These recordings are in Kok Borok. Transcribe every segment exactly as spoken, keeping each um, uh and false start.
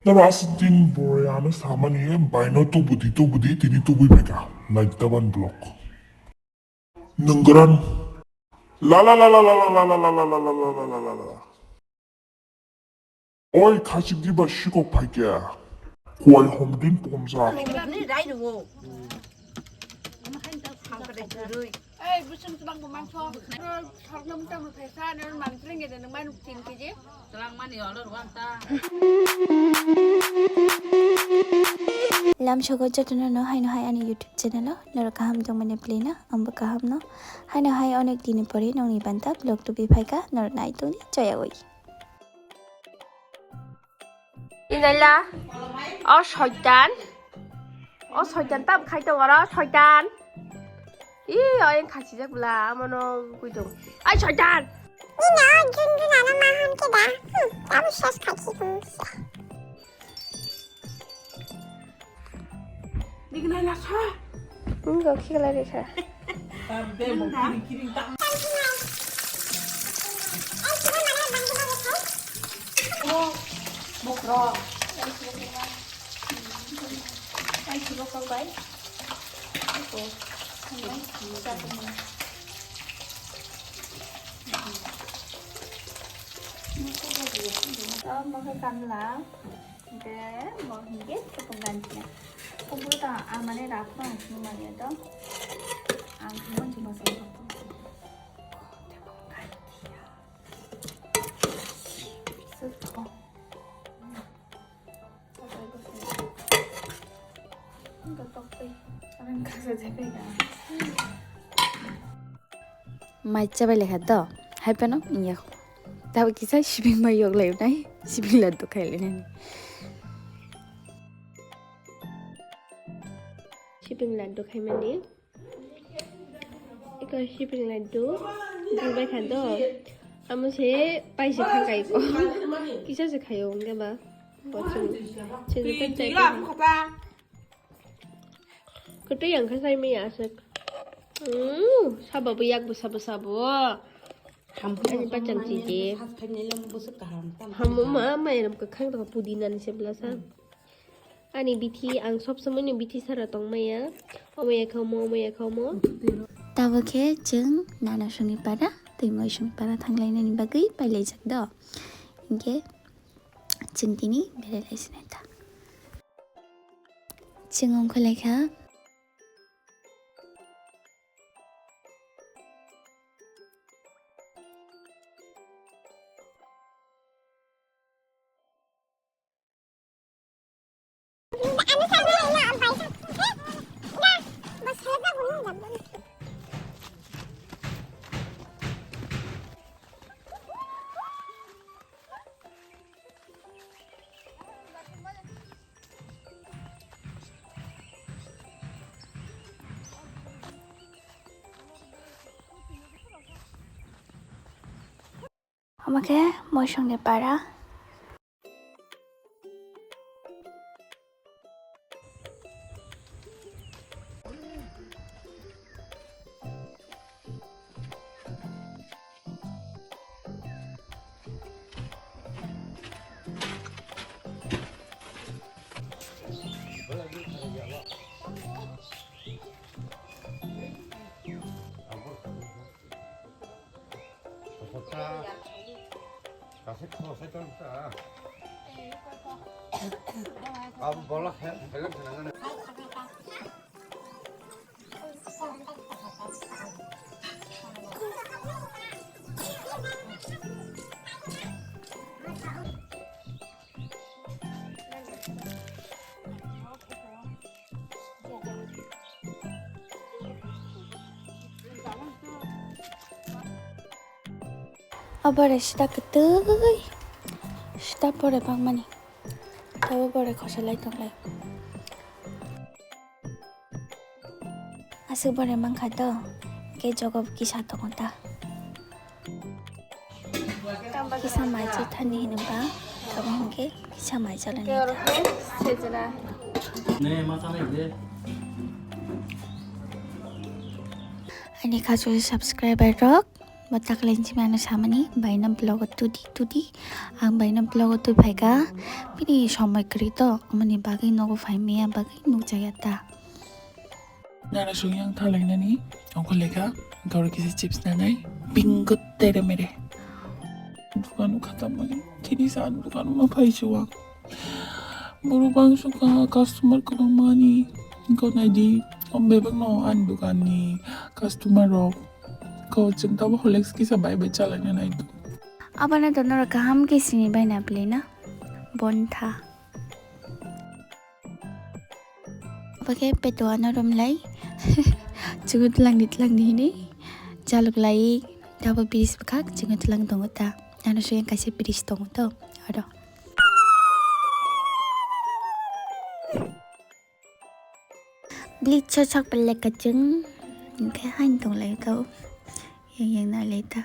Oro aswk din bwrwi ano samani, baino tubudi tubudi tini tubui phaikha. Naiktaban block. Nungran. La la la la la la la la la la la la la la la la. Oi khachik diba sikok phaikha. Kuai homdin pomjak. Ni rai rwo. Hangkare churui. Ei, busung tubang bo mangso. Sorgnam tam phaisa, nang mangtreng ge nang man tin kg. Tlang mani order wanta. Lam sogo jotono no haino hai ani YouTube channel o norok kaham tongmani play na, ang bo kaham no. Haino hai onek dini pore nongni banta vlog tubi phaikha, norok nai tongni choyagwi. Inaila, o soitan, o soitan tam khai tong oro soitan. Ih, o yang khachijak bla, amono gwi tong. Ai soitan! Nino jun jun ano ma ham ke da. Hmm, tabu ses khachi tong. Digna na sa. Nungo khikla rikha. Mokhe kanla. Hingke bo hingke tepung gantia. Kubui ta ang mane rakno ang sini manya to. Ang sini manja masa. Tepung gantia. Sutong. Tepung gantia. Ang katok pe. Ang kasa jepe ga. Mai chabai lekha do, hai phano wngya kho. Tabo kisa sibing mai yok lai nai, sibing laddu khai lai nani. Sibing laddu khai mani. Iko sibing laddu, dul bai kha do. Amo se pai se thang kai ko. Kisa se khayo wngya ba. Bo chwng, chwng pai chai kha. Kwtwi ang khe sai maya aswk. Mm, sabo bo yak bwsa bwsa bo. Ani bachang chiji. Hamu ma mairam kwkhwrang rok pudina ni se bwlasa. Ani bithi ang sob somoi ni bithi sara tong maya. Omo ya khamo, omo ya khamo. Tabo khe chwng nana songni para, twi moi songni para thanglainani bagwi pailaijak do. Hinkhe chwng tini berai lai sinai ta. Chwng ongkhorlaikha. Omo khe moisongni para. O bore sita kwtwi, sita bore bangmani. Tabo bore khosalai tonglai. Aswk bore mankha to, khe jogo kisa tongo ta. Kisa mai chi thani hinba, tamo hinkhe kisa mai chalani ta. Ani kha subscriber rok. Bo taklai simi ano samani baino vlog o tudi tudi. Ang baino vlog o twi phaikha. Bini somoi kwrwi to, amoni bagwi nogo phai maya bagwi nukjakya ta. Nana song yang thalainani ongkho lekha, gauri kisa chips nanai, bingo tere mere. Dukan khatamani, chini san dukan ma phai chuwa. Boro bangso ka customer kwbangmani, ongkho naidi, o bebak no ani dukan ni customer rok. Ko chwng tabo Horlicks kisa bai bai chalaina naidu. Abana to norok kaham khe sini bai na pli na. Bontha. Abakhe peto ano romlai. Chungo twlangni twlangni hinwi chalok lai. Tabo bridge bwkhak chungo twlang tongo ta. Ano suyang kaisa bridge tongo to. Aro. Bridge o sak pelek kachung. Hingkhe hain tonglai to. Yang yang nalai ta.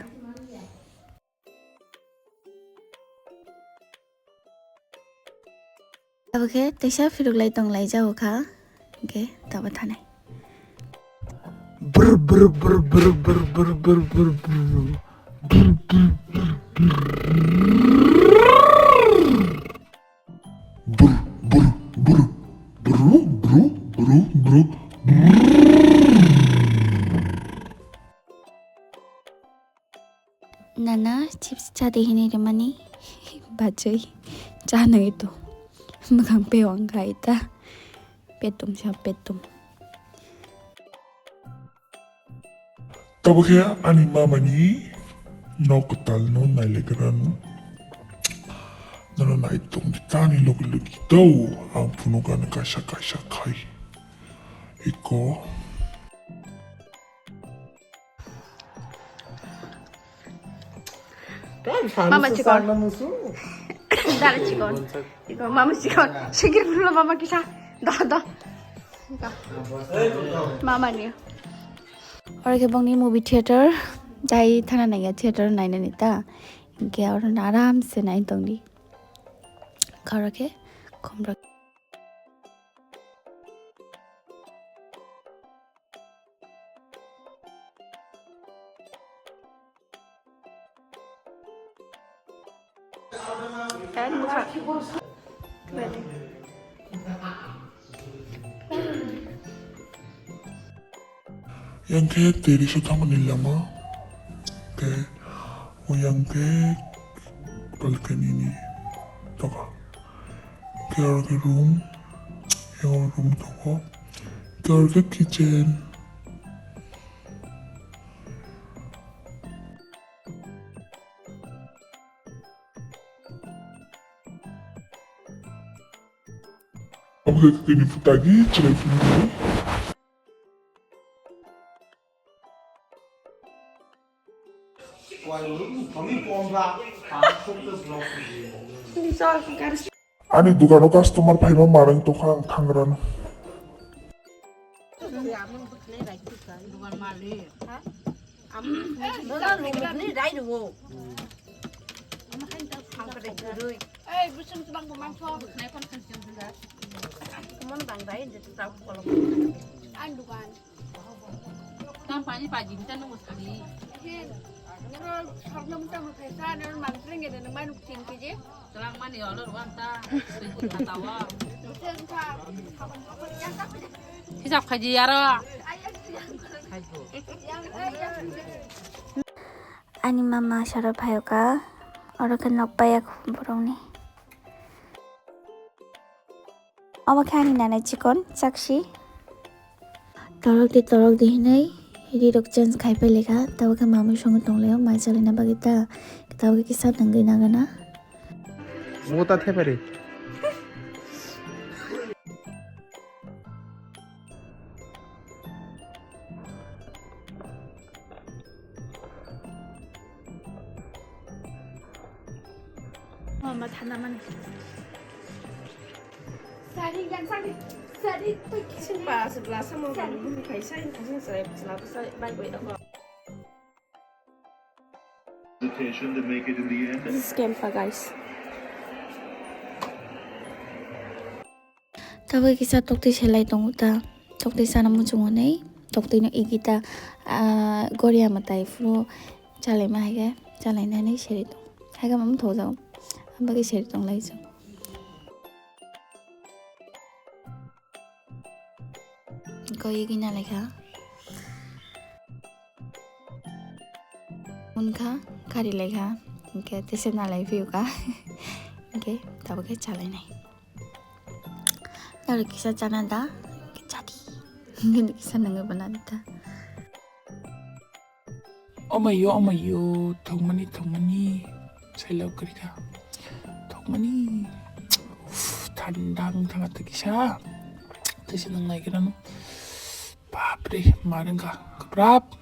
Abo khe teisa phirok lai tong lai jago kha, hingkhe tabo thanai. Brr, brr, brr. Brr, brr, brr. Brr, brr, brr, brr. Nana chips chadi hinwi rimani bachwi chanai to. Mwkhang pewang khai ta. Petum sa petum. Tabo khe ani mamani nok kwtal no nailegrano. Nono naitung di tani logi logi to. Ang phunukani kaisa kaisa khai. Iko. Mama chikon. Dara chikon. Iko mama chikon. Sigir pulo mama kisa. Do do. Mama ni. Oro khe bongni movie theater. Jai thana naiya theater nainani ta. Hingkhe oro aram se nai tongdi. Oro khe khumrok. Yang khe teri sotangmani lama, khe o yang khe balcony ni toka. Khe oro khe room, yang room tongo. Khe oro khe kitchen. Obo khe tini phuta di chwrai phunuknai. Ani dukano customer phaima manwi tongkha ang thangrano. Ani dukan. Tang pani paji kita nunggu sekali. Hen. Nero sabna muta muta sa nero mantring gede nang manuk cing kiji. Telang mani olor wanta. Sengkut katawa. Hisap kaji yaro. Ani mama sara phayoka. Oro khe nok payak borokni. Obo khe ani nana chikon chakshi. Torok di torok di hinwi ri rok change khai pai lekha, tabuk khe mamui songo tong laio, mai chalina bagwi ta, tabuk khe kisa nangwi nagana. Mo ta thepari. Mama thana mani. Sari yang sari. Sari. Simpa sebelah sama mama kaisa yang kaisa saya selapa saya baik baik apa. This is Kempa, guys. Tabuk kisa toktwi selai tongo ta. Toktwi sana muchungo nei. Toktwi no igi ta, ah, goria mwtai phuru Chalaima hai khe, chalainani seri tong. Hai khe mamo thokjao. Abagwi seri tong lai chwng. Koi gina lai kha. Unkha, kari lai kha. Hingkhe tese nalai phiyuka. Hingkhe tabuk khe chalainai. Naro kisa chana da, kisa di. Nini kisa nangwi bana da. Omayo, omayo, thongmani, thongmani. Sailok kwrwikha. Thongmani. Uff, thanda wng thanga ta kisa. Tese nang nai khe nang. Bapre, ma wngkha. Kwprap.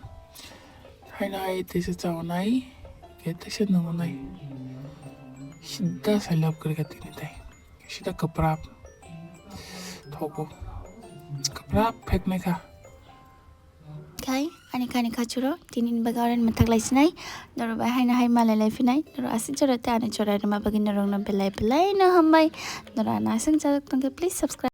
Haino hai tese chawanai. Khe tese nungnai. Sida sailok kwrwikha tini tai. Sida kwprap. Thogo. Kwprap pheknai kha. Khai, ani khani khachuro, tini ni bagwi oren mwthak lai sinai. Noro bai haino hai malai lai phinai. Noro aswk jora tei ani jora rwma bagwi norokno belai belai no hambai. Noro ano aswk chajak tongkhe, please subscribe.